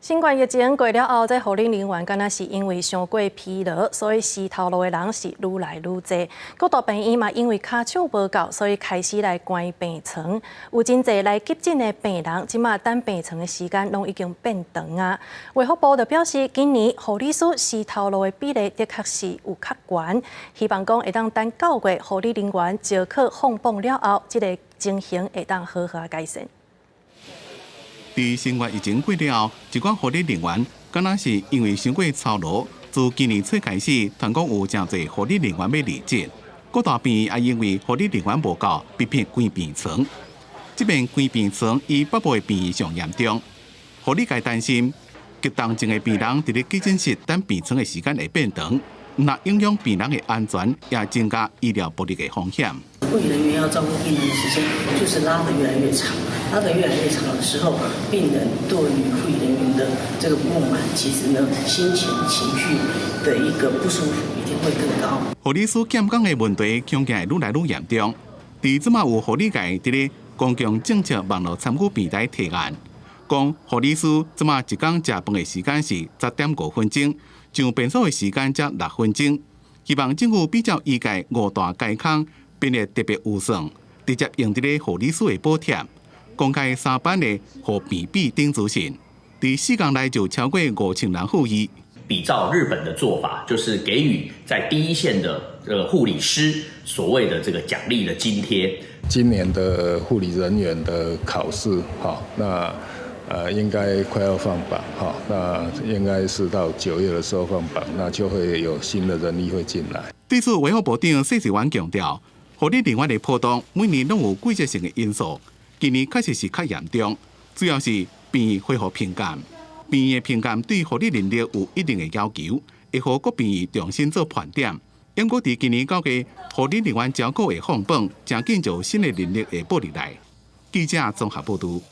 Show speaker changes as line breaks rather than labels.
新冠疫情過了後，這護理人員敢若是因為傷過疲勞，所以死頭路的人是愈來愈濟。各大病院嘛，因為跤手無夠，所以開始來關病床。有真濟來急診的病人，這馬等病床的時間攏已經變長啊。衛福部就表示，今年護理師死頭路的比例的確是有較懸，希望講會當等9月護理人員招考放榜了後，這个情形會當好好改善。
佇新冠疫情過了後，一寡護理人員敢若是因為傷過操勞，自今年初開始，傳講有誠濟護理人員欲離職。各大病院也因為護理人員無夠，被迫關病床。這遍關病床以北部的病院上嚴重，護理界擔心急重症的病人佇咧急診室等病床的時間會變長，若影響病人的安全，也增加醫療暴力的風險。
護理人員要照顧病人的時間就是拉得越來越長，拉得越來越長的時候，病人對於護理人員的這個不滿，其實呢，心情情緒的一個不舒服一定會更高。
護理師欠工的問題恐驚會愈來愈嚴重。佇這馬有護理界佇咧公共政策網路參與平台提案，講護理師這馬一工食飯的時間是10.5分鐘，上便所的時間才6分鐘。希望政府比照醫界五大階空編列特別預算，直接用佇咧護理師的補貼，公開三班的護病比等資訊，佇4工內就超過5000人呼應。
比照日本的做法，就是給予在第一線的這個護理師所謂的這個獎勵的津貼。
今年的護理人員的考試，哈，那應該快要放榜，哈，那應該是到9月的時候放榜，那就會有新的人力會進來。
對此，衛福部長謝時遠強調，護理人員的波動每年攏有季節性的因素，今年確實是較嚴重，主要是病院恢復評鑑，病院的評鑑對護理人力有一定的要求，會予各病院重新做盤點。毋過佇今年9月，護理人員招考會放榜，誠緊就有新的人力會報入來。記者綜合報導。